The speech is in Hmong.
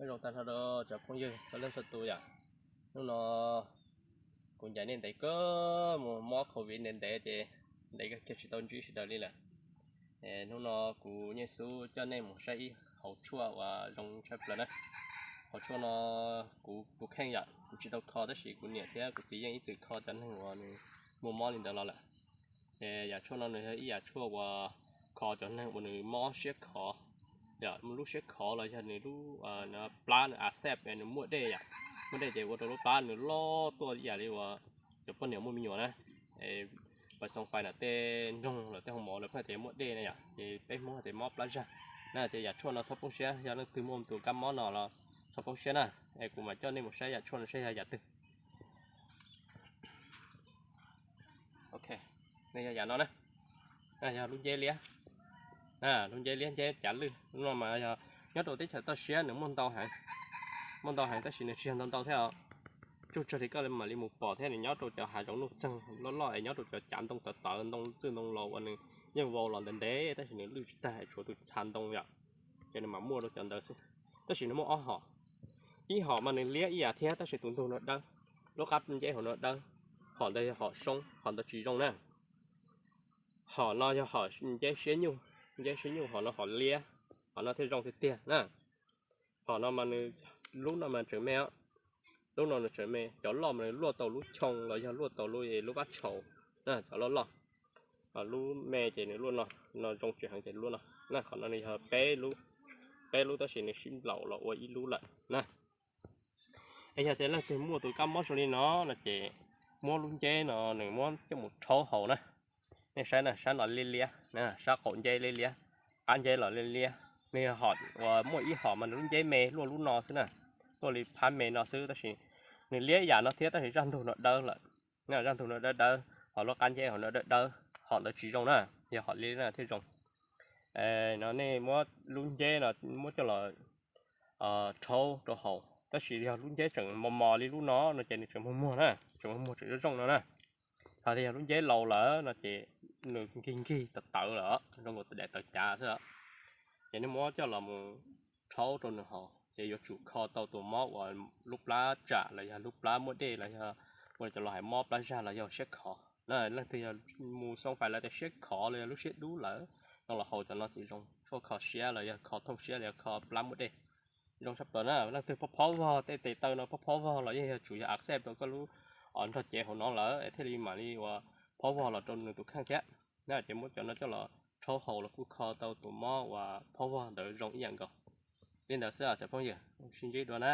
Nyob zoo tag nrho rau cov phooj ywg txhua leej txhua tus yom. Hnub no kuv ncaim nej ntev kawg, mus mob covid ntev ntev ces ntev kawg kiag tsis tau ntsib sawv daws li lawm. Es hnub no kuv Nyiaj Xub coj nej mus saib ib hauv tshuaj uas zoo tshaj plaws na. Hauv tshuaj no kuv tus kheej yom, kuv tsis tau kho tab sis kuv niam thiab kuv txiv yeej ib txwm kho cov neeg uas nws muaj mob li ntawd los lawm. Ces yam tshuaj no nws yog ib yam tshuaj uas kho cov neeg uas nws mob siab khov, yog lub siab khov los yog nws lub plab nws accept nws muaj dej yom, muaj dej ces ua rau lub plab nws loj tuaj ib yam li uas cov poj niam muaj me nyuam na. Pais xoo fais na tej nroog los tej hoo mov lawv pheej tias muaj dej na yom, ces peb Hmoob hais tias mob plab zag na. Ces yam tshuaj no txhob poob siab, yog leej twg muaj tus kab mob no los txhob poob siab na. Es kuv mam coj nej mus saib yam tshuaj no saib yog yam twg. Ok, nws yog yam no na, yog lub nceb liab, lub nceb liab nceb cav lwj no mas yog nyob rau teb chaws toj siab nws muaj ntau heev, muaj ntau heev tab sis nws tsis yog ntau ntau thiab os. Tsuj tsawg li koj mam li mus pom thiab, nws nyob rau cov hav zoov nuj txeeg loj loj es nyob rau cov cav ntoo tawv tawv ntoo txwj ntoo laus uas nws yeej vau los ntev ntev tab sis nws lwj tsis tag es tshuav tus txha ntoo yom, ces nws mam muaj rau cov ntawd xwb. Tab sis nws muaj ob hom, ib hom mas nws liab ib yam thiab tab sis tus ntug no dawb, lub qab nceb hauv no dawb, hom ntawd yog hom soob, hom ntawd tsis zoo na. Hom no yog hom nceb siab nyuj, nceb siab nyuj hom no hom liab, hom no thiaj zoo tiag tiag na. Hom no mas nws, lub no mas tseem me, lub no nws tseem me, cov loj mas nws luaj tau lub choo los yog luaj tau lub, lub vab tshaus, cov loj loj. Lub me ces nws luaj no, no zoo tsis heev ces luaj no na. Qhov no nws yog peb lub, peb lub tab sis nws sib nplaum los ua ib lub lawm na. Es yog tias leej twg muaj tus kab mob zoo li no no ces muab lub nceb no nws muab coj mus rhaub haus na. Nej saib na, sab no liab liab, sab qaum nceb liab liab, qab nceb los liab liab. Nws yog hom uas muaj ib hom mas nws lub nceb me luaj lub no xwb na, luaj li phab me no xwb tab sis nws liab ib yam no thiab tab sis zaj ntug no dawb lawm. Zaj ntug no dawb dawb, hom lub qab nceb hom no dawb dawb, hom ntawd tsis zoo na, yog hom liab na thiaj zoo. No nej muab lub nceb no muab coj los rhaub rau haus, tab sis yog lub nceb tseem mos mos li lub no no ces nws tseem muag muag na, tseem muag muag tseem zoo zoo no na. Hos yog lub nceb laus lawm no ces nws nkig nkig tawv tawv lawm, zoo nkaus daim tawv cav xwb. Ces nej muab coj los mus rhaub rau nws haus ces yuav tsum kho tau tus mob uas lub plab tsam los yog lub plab muaj dej los yog ua cov laus hais mob plab zag los yog siab khov na. Leej twg yog mus xoo fais lawv tias siab khov los yog lub siab dub lawm no los haus cov no ces zoo tshuaj kho siab los yog kho thooj siab los yog kho plab muaj dej, zoo tshaj plaws na. Leej twg phob phob vog, tej tes taw no phob phob vog los yeej yog tsum yog accept rau koj lub nrog cev hauv no lawm es thiaj li mam li uas phob vog los rau nws tus kheej thiab. Na ces muab cov no coj los rhaub haus los kuj kho tau tus mob uas phob vog ntawd zoo ib yam nkaus. Li ntawd xwb cov phooj ywg, sib ntsib dua na.